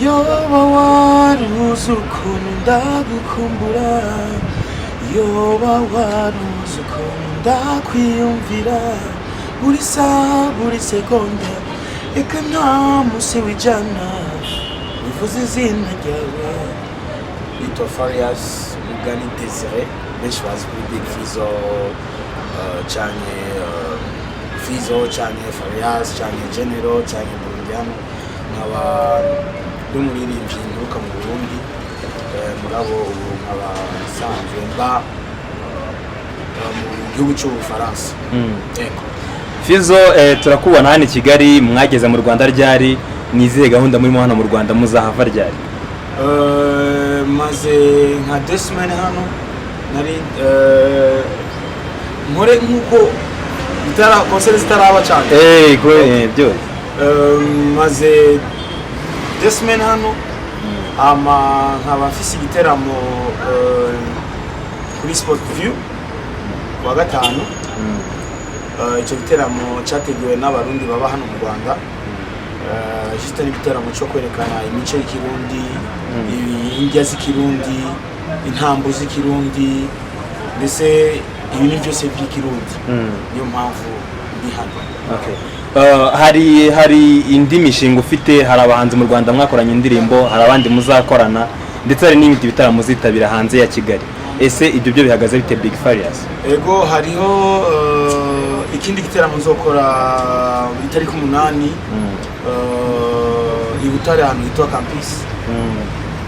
Yoba waruzi ukuntu ndagukumbura, yoba waruzi ukuntu ndakwiyumvira buri saha, buri segonda, eka nta musi w'ijana bivuze izina ryawe. Nitwa Farias Mugani Desire, benshi bazi kuri Big Fizzo, canke Fizzo, canke Farias, canke General, canke Burundiano. Nkaba ndi umuririmbyi nturuka mu Burundi, mugabo ubu nkaba nsanzwe mba mu gihugu cy'Ubufaransa. Yego. Fizzo, turakubona hano i Kigali. Mwageze mu Rwanda ryari? Ni izihe gahunda murimo hano mu Rwanda? Muzahava ryari? Maze nka 2 semaines hano. Nari nkore nk'uko bitara concert zitaraba cyane. Byose. Maze 2 semaines hano, hama nkaba mfise igiteramo kuri Sport View kuwa gatanu. Icyo giteramo cyateguwe n'Abarundi baba hano mu Rwanda. Juste n'igiteramo cyo kwerekana imico y'Ikirundi, indya z'Ikirundi, intambo z'Ikirundi, mbese ibintu byose by'Ikirundi. Niyo mpamvu ndi hano. Okay. Hari indi mishinga ufite? Hari abahanzi mu Rwanda mwakoranye indirimbo, hari abandi muzakorana, ndetse hari n'ibindi bitaramo muzitabira hanze ya Kigali. Ese ibyo byo bihagaze bite, Big Farious? Ego, hariho ikindi giteramo nzokora itariki 8 i Butare, ahantu hitwa Campus.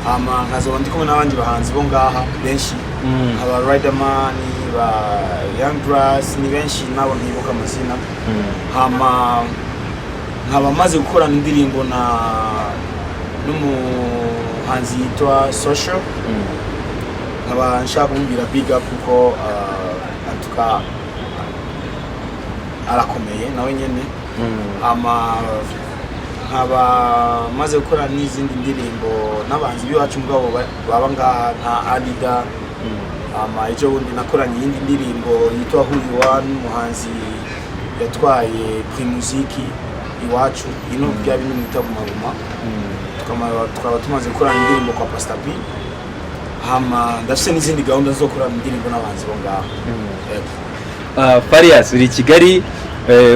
Hama nkazoba ndi kumwe n'abandi bahanzi bo ngaha benshi, aba Riderman, ba Young Grace, ni benshi nabo ntibuka amazina. Hama nkaba maze gukorana indirimbo na n'umuhanzi yitwa Social. Nkaba nshaka kumubwira big up kuko antuka arakomeye nawe nyene. Hama nkaba maze gukora n'izindi ndirimbo n'abahanzi b'iwacu mugabo baba ngaha nka Alida. Hama ejo bundi nakoranye iyindi ndirimbo yitwa Who You Are n'umuhanzi yatwaye Primusic iwacu ino, bya bino mwita Guma Guma. Tukaba tumaze gukorana indirimbo kwa Pastor P. Hama ndafise n'izindi gahunda zo gukorana indirimbo n'abahanzi bo ngaho. Yego. Farious, uri i Kigali.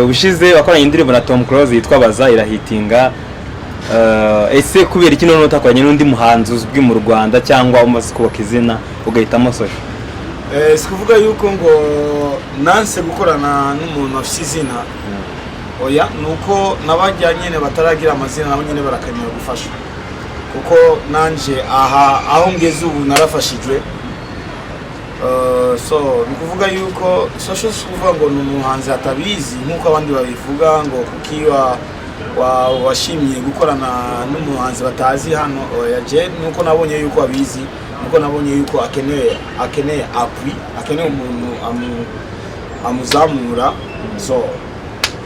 Ubushize wakoranye indirimbo na Tom Close yitwa Baza, irahitinga. Ese kubera iki noneho utakoranye n'undi muhanzi uzwi mu Rwanda cyangwa umaze kubaka izina, ugahitamo Social? Si kuvuga yuko ngo nanse gukorana n'umuntu afise izina, oya. Ni uko n'abajya nyine bataragira amazina nabo nyine barakenera gufasha, kuko nanje aha aho ngeze ubu narafashijwe. So ni ukuvuga yuko Social, si ukuvuga ngo ni umuhanzi atabizi nk'uko abandi babivuga ngo kuki washimye gukorana n'umuhanzi batazi hano. Oya, je nuko nabonye yuko abizi, nuko nabonye yuko akeneye appui, akeneye umuntu amuzamura. So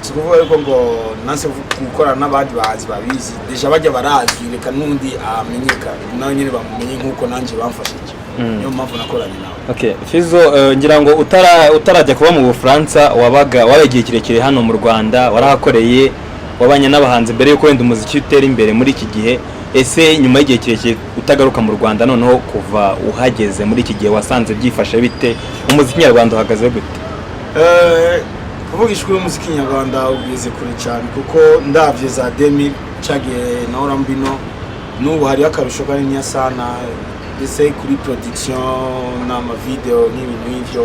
si ukuvuga yuko ngo nanse gukorana n'abandi bahanzi babizi, déjà bajya barazwi, reka n'undi amenyekane nawe nyine bamumenye nk'uko nanjye bamfashije. Niyo mpamvu nakoranye nawe. Okay, Fizzo, ngira ngo utarajya kuba mu Bufaransa wabaga wabaye igihe kirekire hano mu Rwanda, warahakoreye, wabanye n'abahanzi mbere yuko wenda umuziki utera imbere muri iki gihe. Ese nyuma y'igihe kirekire utagaruka mu Rwanda, noneho kuva uhageze muri iki gihe wasanze byifashe bite? Umuziki nyarwanda uhagaze gute? Kuvuga ijwi y'umuziki nyarwanda ugeze kure cyane, kuko ndavye za 2000 cagiye nahora mbino, n'ubu hariho akarusho kanini sana, ndetse kuri production n'ama video n'ibintu nk'ivyo.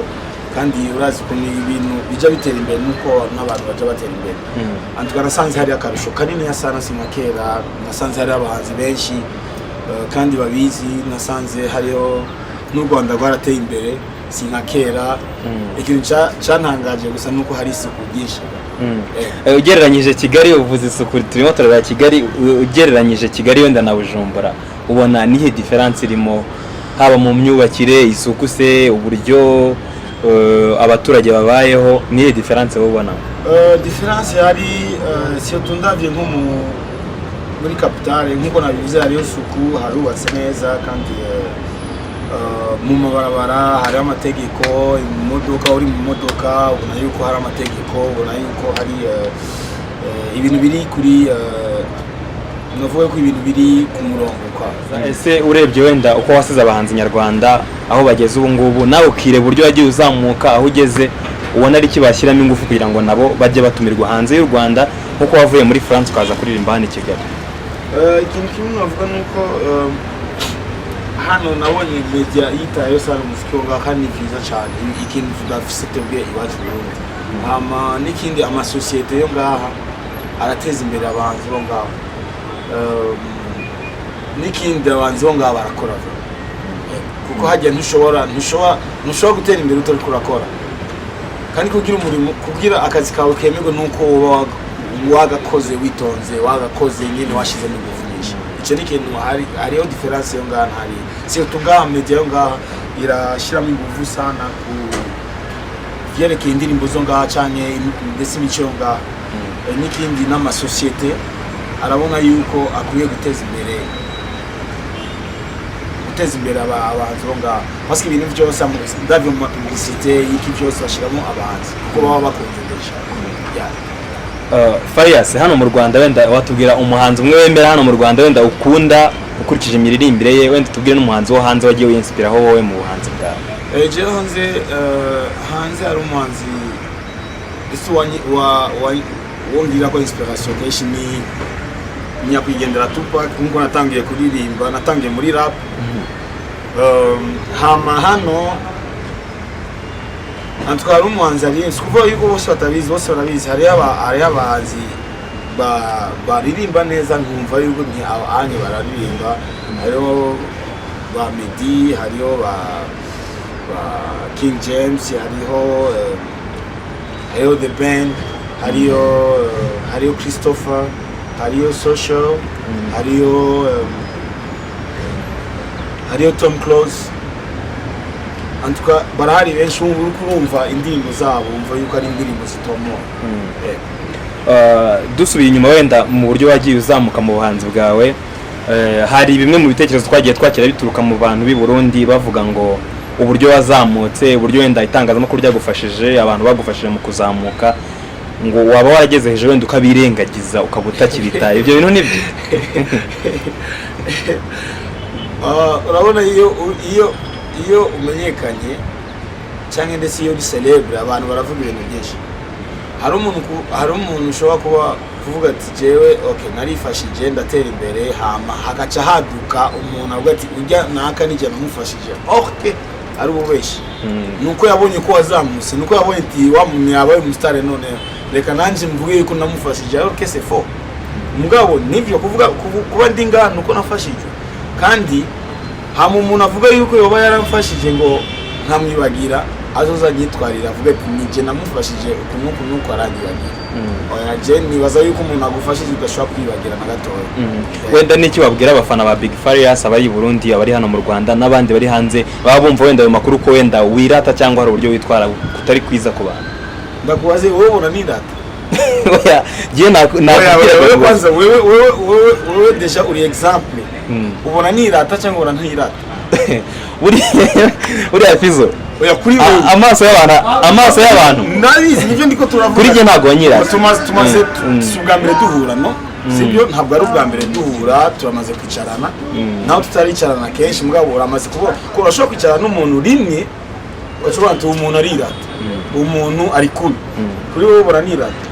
Kandi urazi ukuntu ibintu bija bitera imbere nuko n'abantu baja batera imbere. Antuka nasanze hari akarusho kanini sana, si nka kera. Nasanze hari abahanzi benshi kandi babizi. Nasanze hariho n'u Rwanda rwarateye imbere, si nka kera. Ikintu cantangaje gusa nuko hari isuku ryinshi. Ugereranyije Kigali, uvuze isuku, turimo turareba Kigali, ugereranyije Kigali wenda na Bujumbura, ubona nihe différence irimo, haba mu myubakire, isuku se, uburyo abaturage babayeho? Nihe différence wowe ubona? Différence hari, surtout ndavye nko muri capitale, nkuko nabivuze, hariho isuku, harubatse neza, kandi mu mabarabara hariho amategeko. Imodoka, uri mu modoka ubona yuko hari amategeko, ubona yuko hari ibintu biri kuri Navuga ko ibintu biri ku murongo kwa. Ese urebye wenda uko wasize abahanzi nyarwanda aho bageze ubu ngubu, nawe ukireba uburyo wagiye uzamuka aho ugeze, ubona ari iki bashyiramo ingufu kugira ngo nabo bajye batumirwa hanze y'u Rwanda, nk'uko wavuye muri France ukaza kuririmba hano i Kigali? Ikintu kimwe navuga ni uko hano nabonye media yitayeho sana umuziki wo ngaha, kandi ni byiza cyane, ikintu tudafise twebwe iwacu i Burundi. Hama n'ikindi, amasosiyete yo ngaha arateza imbere abahanzi bo ngaha. N'ikindi, abahanzi bo ngaha barakora vuba, kuko hajya ntushobora gutera imbere utariko urakora. Kandi kugira umurimo, kugira akazi kawe kemerwe, nuko uba wagakoze witonze, wagakoze nyine washizemo ingufu nyinshi. Icyo ni ikintu hariho différence yo ngaha ntari, surtout ngaha media yo ngaha irashyiramo ingufu sana ku vyerekeye indirimbo zo ngaha canke ndetse imico yo ngaha. N'ikindi, n'amasosiyete arabona yuko akwiye guteza imbere abahanzi bo ngaha, parce que ibintu byose ndavye mu ma publicité y'iki byose bashiramo abahanzi kuko baba bakunze déjà. Yeah. Farious, hano mu Rwanda wenda watubwira umuhanzi umwe wemera hano mu Rwanda, wenda ukunda ukurikije imiririmbire ye, wenda tubwire n'umuhanzi wo hanze wagiye wiyinsipiraho wowe mu buhanzi bwawe? Jewe hanze hari umuhanzi ese wongira ko inspiration kenshi, ni nyakwigendera Tupac, nkuko natangiye kuririmba, natangiye muri rap. Hama hano antwara umuhanzi ari, si kuvuga yuko bose batabizi, bose barabizi. Hariho abahanzi baririmba neza, nkumva yuko ni anye bararirimba. Hariho ba Meddy, hariho ba King James, hariho The Ben, hariho Christopher, hariho Social, hariho Tom Close. En tout cas barahari benshi. Wumva uriko urumva indirimbo zabo, wumva yuko ari indirimbo zitomoye. Dusubiye inyuma wenda mu buryo wagiye uzamuka mu buhanzi bwawe, hari bimwe mu bitekerezo twagiye twakira bituruka mu bantu b'i Burundi, bavuga ngo uburyo wazamutse, uburyo wenda itangazamakuru ryagufashije, abantu bagufashije mu kuzamuka, ngo waba warageze hejuru wenda ukabirengagiza, ukaba utakibitaye. Ibyo bintu nibyo? Urabona iyo umenyekanye cyangwa ndetse iyo uri célèbre, abantu baravuga ibintu byinshi. Hari umuntu ushobora kuba kuvuga ati: "Jewe okay, narifashije, ndatera imbere." Hama hagaca haduka umuntu avuga ati: "Ujya naka nijya namufashije." Okay, ari ububeshi. Nuko yabonye ko wazamutse, nuko yabonye ati: "Wa muntu yabaye umusitari, none reka nanjye mvuge yuko namufashije." Alors que c'est faux. Mugabo nivyo kuvuga kuba ndi ngaha nuko nafashijwe, kandi hama umuntu avuga yuko yoba yaramfashije ngo nkamwibagira, azoza anyitwarira avuga ati: "Nije namufashije uku n'uku n'uku, aranyibagira." Oya, je nibaza yuko umuntu agufashije udashobora kwibagira na gatoya. Wenda n'iki wabwira abafana ba Big Farious, abari i Burundi, abari hano mu Rwanda n'abandi bari hanze, baba bumva wenda ayo makuru ko wenda wirata cyangwa hari uburyo witwara kutari kwiza ku bantu? Ndakubaze, wowe ubona nirata? Oya, njye Oya, nakubwira wewe rwose. Kwanza wewe déjà uri exemple. Ubona nirata cyangwa ubona ntirata? Buriya Fizzo, Oya, kuri wewe. Amaso y'abantu. Ndabizi, nibyo ndiko turavuga. Kuri njye ntabwo wanyirata. Tumaze si ubwa mbere duhura, no sibyo? Ntabwo ari ubwa mbere duhura, turamaze kwicarana, naho tutaricarana kenshi. Mugabo uramaze kubona ko urashobora kwicarana n'umuntu rimwe ugashobora ati: "Uwo muntu arirata, umuntu ari kubi." Kuri wowe ubona nirata?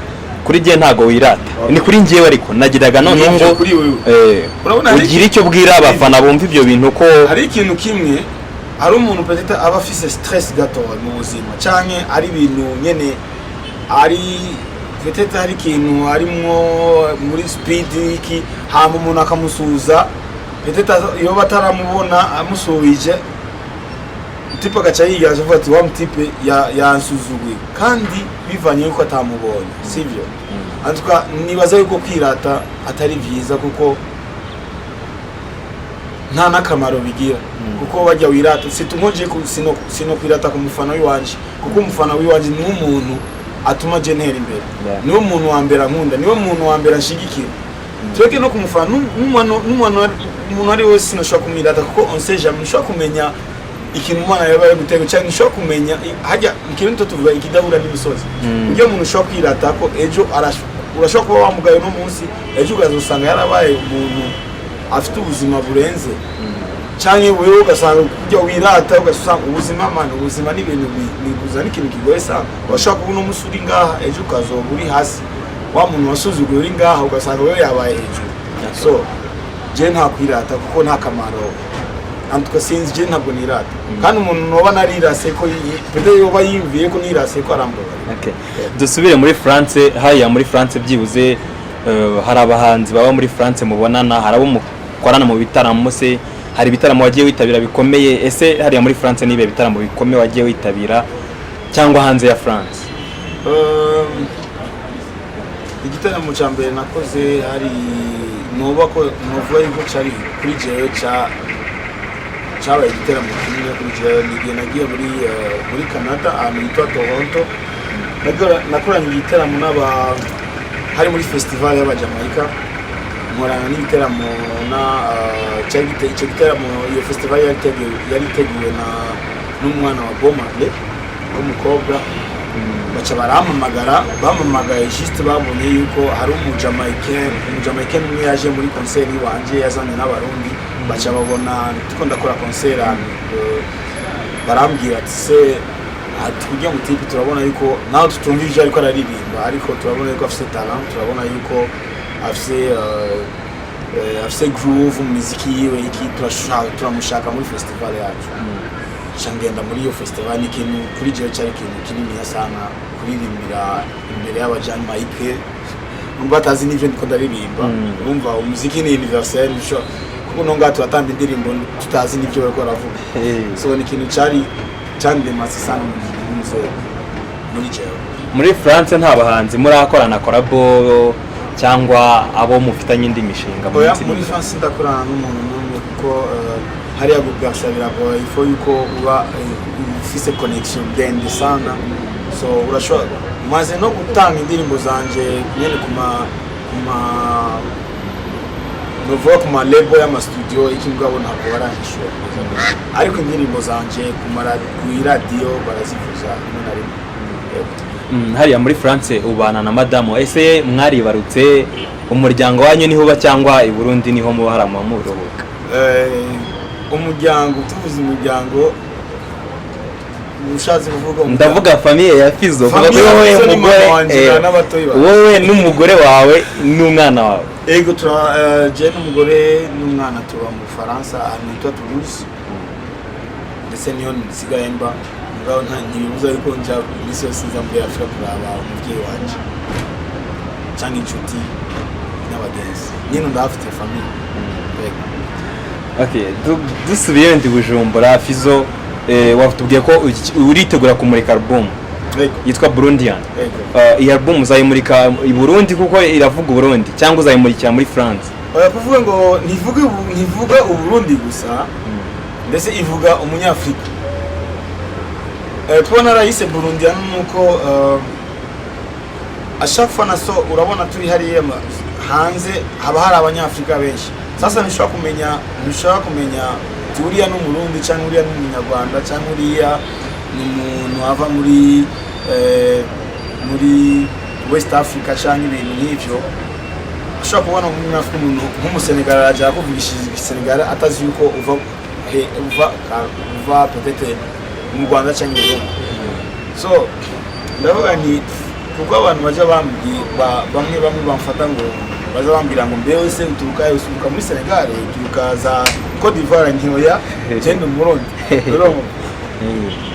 Kuri njye ntabwo wirata, ni kuri njyewe, ariko nagiraga noneho Nibyo, ngo kuri wewe. Urabona ugire icyo bwira abafana bumva ibyo bintu ko Hari ikintu kimwe, hari umuntu peut-être aba afise stress gato mu buzima, canke ari ibintu nyene, ari peut-être hari ikintu arimwo muri speed iki, hama umuntu akamusuhuza, peut-être iyo bataramubona amusuhije, type agaca yigaje avuga ati: "Wa mutipe yansuzuguye," kandi bivanye yuko atamubonye, sivyo? En tout cas nibaza yuko kwirata atari vyiza, kuko nta n'akamaro bigira, kuko bajya wirata situnkoje sino kwirata ku mufana w'iwanje, kuko umufana w'iwanje niwe umuntu atuma je ntera imbere. Niwe muntu wa mbere ankunda, niwe muntu wa mbere anshigikira. Twebwe no kumufana n'umuntu ari wese sinashobora kumwirata, kuko on sait jamais, ntushobora kumenya ikintu umwana yaba ari gutega, cyangwa ntushobora kumenya hajya mu kirundi tuvuga ikidahura n'imisozi. Ujya umuntu ushobora kwirata ko ejo Urashobora kuba wamugaye uno munsi, ejo ukazosanga yarabaye umuntu afite ubuzima burenze, canke wewe ugasanga kujya wirata, ugasanga ubuzima, man, ubuzima ni ibintu niguza, ni ikintu kigoye sana. Urashobora kuba uno munsi uri ngaha, ejo ukazoba uri hasi. Wa muntu wasuzuguye uri ngaha, ugasanga wewe yabaye hejuru. So je nta kwirata, kuko nta kamaro. En tout cas, sinzi, je ntabwo nirata, kandi umuntu noba narirase ko peut-être yoba yiyumviye ko nirase ko, arambabarira. Okay. Dusubire muri France. Hariya muri France byibuze hari abahanzi baba muri France mubonana, hari abo mukorana mu bitaramo se? Hari ibitaramo wagiye witabira bikomeye? Ese hariya muri France nibe bitaramo bikomeye wagiye witabira, cyangwa hanze ya France? Igitaramo cya mbere nakoze hari noba ko novuga yuko cari kuri jewe cabaye igiteramo kinini kuri jewe, ni igihe nagiye muri Canada, ahantu hitwa Toronto. Nakoranye igiteramo n'aba hari muri festival y'Abajamaika, nkorana n'igiteramo na icyo giteramo, iyo festival yari iteguwe na n'umwana wa Bob Marley w'umukobwa. Baca barampamagara. Bampamagaye juste babonye yuko hari umujamaïcain umwe yaje muri concert iwanje, yazanye n'Abarundi. Baca babona ndiko ndakora concert ahantu, barambwira ati: "Se, ati kugira ngo type, turabona yuko nawe tutumva ivyo ariko araririmba, ariko turabona yuko afise talent, turabona yuko afise afise groove mu miziki yiwe, iki turamushaka muri festival yacu." Nca ngenda muri iyo festival. Ni ikintu kuri jewe cyari ikintu kinini sana kuririmbira imbere y'Abajamaïque numva batazi n'ivyo ndiko ndaririmba. Urumva, umuziki ni universel, kuko no ngaha turatamba indirimbo tutazi n'ivyo bariko baravuga. So ni ikintu cari candemase sana muri jewe. Muri France nta bahanzi murakorana collabo, cyangwa abo mufitanye indi mishinga mu Oya. minsi iri Muri imbere? France ndakorana n'umuntu n'umwe, kuko hariya gupersa biragoye. Il faut yuko uba ufise connexion ndende sana. So urashobora, maze no gutanga indirimbo zanje nyene kuma novuga ku ma label y'ama studio iki, mugabo ntabwo baranyishura kugeza ubu. Ariko indirimbo zanje ku iradiyo barazivuza rimwe na rimwe. Yego. Hariya muri France ubana na madamu. Ese mwaribarutse? Umuryango wanyu niho uba, cyangwa i Burundi niho muba harama muruhuka? Umuryango, tuvuze umuryango, ushatse kuvuga umuryango? Ndavuga famille ya Fizzo, kuvuga Famille ya wowe Fizzo ni umugore mama wanje n'abatoyi bawe. Wowe n'umugore wawe n'umwana wawe. Ego, tura je n'umugore n'umwana tuba mu Bufaransa, ahantu hitwa Toulouse, ndetse niyo nsigaye mba. Mugabo nta ntibibuza yuko nja iminsi yose nza muri Afurika kuraba umubyeyi wanje cyangwa inshuti n'abagenzi nyine, ndahafite famille. Yego. Okay, dusubiye wenda i Bujumbura, Fizzo, watubwiye ko uritegura kumurika album Yego. yitwa Burundian. Yego. Iyi album uzayimurika i Burundi kuko iravuga Uburundi, cyangwa uzayimurikira muri France? Oya, kuvuga ngo ntivuga Uburundi gusa, ndetse ivuga Umunyafurika. Kuba narayise Burundian nuko à chaque fois naso urabona turi hariya hanze, haba hari Abanyafurika benshi. Sasa ntushobora kumenya uti uriya ni Umurundi, cyangwa uriya ni Umunyarwanda, cyangwa uriya ni umuntu ava muri West Africa, cyangwa ibintu nk'ivyo. Ushobora kubona umunyafurika, umuntu nk'Umusenegal araja akuvugishiriza Igisenegal atazi yuko uva peut-être mu Rwanda cyangwa i Burundi. So ndavuga nti kuko abantu baja bamwe bamwe bamfata ngo baza bambwira ngo: "Mbewe se uturuka he? Uturuka muri Senegal, uturuka za Cote d'Ivoire?" Nti: "Oya, je ndi Umurundi." Urumva?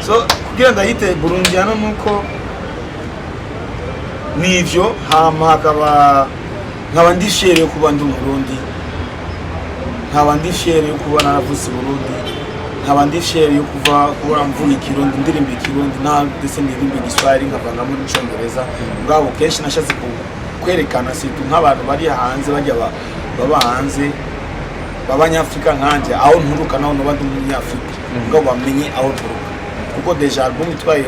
So kugira ndayite Burundiano nuko nivyo, hama hakaba nkaba ndi fier yo kuba ndi Umurundi, nkaba ndi fier yo kuba naravutse i Burundi, nkaba ndi fier yo kuva kuba mvuga Ikirundi, ndirimba Ikirundi, nta ndetse ndirimba Igiswahili nkavangamo n'Icongereza. Mugabo kenshi nashatse kwerekana surtout nk'abantu bari hanze, bajya baba hanze b'Abanyafurika nkanje, aho nturuka, naho noba ndi Umunyafurika, mugabo bamenye aho nturuka, kuko déjà album itwaye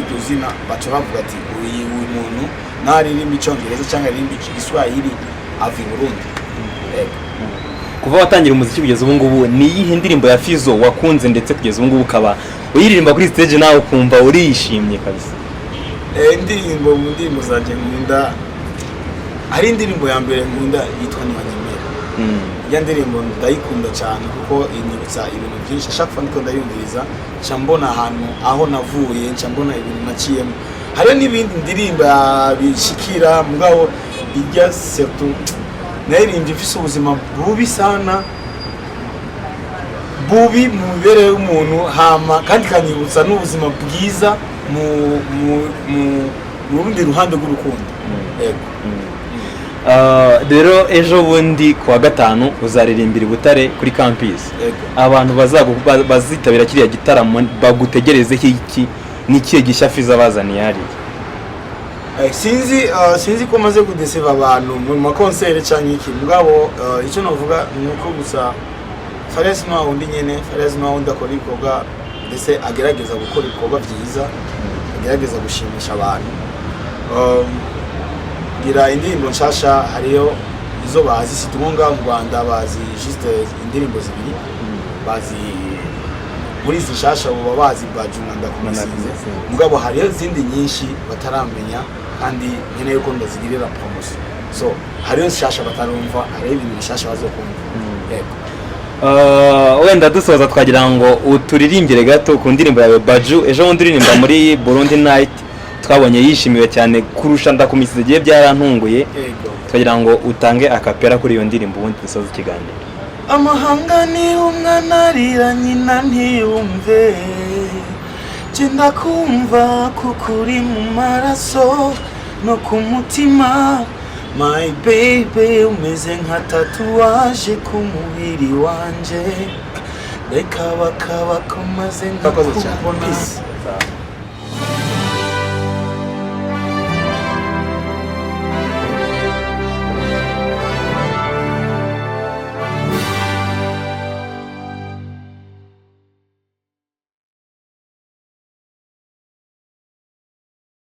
iryo zina, baca bavuga ati: Uyu muntu naririmba Icongereza cyangwa aririmba Igiswahili, ava i Burundi." Yego. Kuva watangira umuziki kugeza ubu ngubu, ni iyihe ndirimbo ya Fizzo wakunze, ndetse kugeza ubu ngubu ukaba uyiririmba kuri stage nawe ukumva urishimye kabisa? Indirimbo, mu ndirimbo zanjye nkunda Hari indirimbo ya mbere nkunda yitwa Ntibanyemera. Iyo ndirimbo ndayikunda cyane kuko inyibutsa ibintu byinshi. Ashaka kuba ndiko ndayumviriza, nca mbona ahantu aho navuye, nca mbona ibintu naciyemo. Hariyo n'ibindi ndirimba bishikira, mugabo ijya surtout naririmbye mfise ubuzima bubi sana, bubi mu mibereho y'umuntu, hama kandi ikanyibutsa n'ubuzima bwiza mu rundi ruhande rw'urukundo. Yego. Rero ejo bundi ku wa gatanu uzaririmbira i Butare kuri campus. Yego. Abantu bazitabira kiriya gitaramo bagutegereze iki? Ni ikihe gishya Fizzo abazaniye hariya? Sinzi ko maze kudeseva abantu mu ma concert canke iki, mugabo icyo navuga ni uko gusa Farious ni wa wundi nyene. Farious ni wa wundi akora ibikorwa, ndetse agerageza gukora ibikorwa byiza, agerageza gushimisha abantu. Ngira indirimbo nshasha, hariyo izo bazi situmwe ngaho mu Rwanda, bazi juste indirimbo zibiri bazi muri izi nshasha, baba bazi Baju na Ndakumasize. Ndakumasize. Mugabo hariyo izindi nyinshi bataramenya, kandi nkeneye ko ndazigirira promotion. So hariyo nshasha batarumva, hariyo ibintu bishasha bazokumva. Yego. Wenda dusoza, twagira ngo uturirimbire gato ku ndirimbo yawe Baju. Ejo bundi uririmba muri Burundi Night, twabonye yishimiwe cyane kurusha Ndakumisize, igihe byarantunguye. Yego. Twagira ngo utange a cappella kuri iyo ndirimbo, ubundi dusoze ikiganiro. Amahanga ni umwana arira nyina ntiyumve, genda kumva kuko uri mu maraso no ku mutima. My baby, umeze nka tatouage ku mubiri wanje, reka bakaba komaze nkakubona. Peace.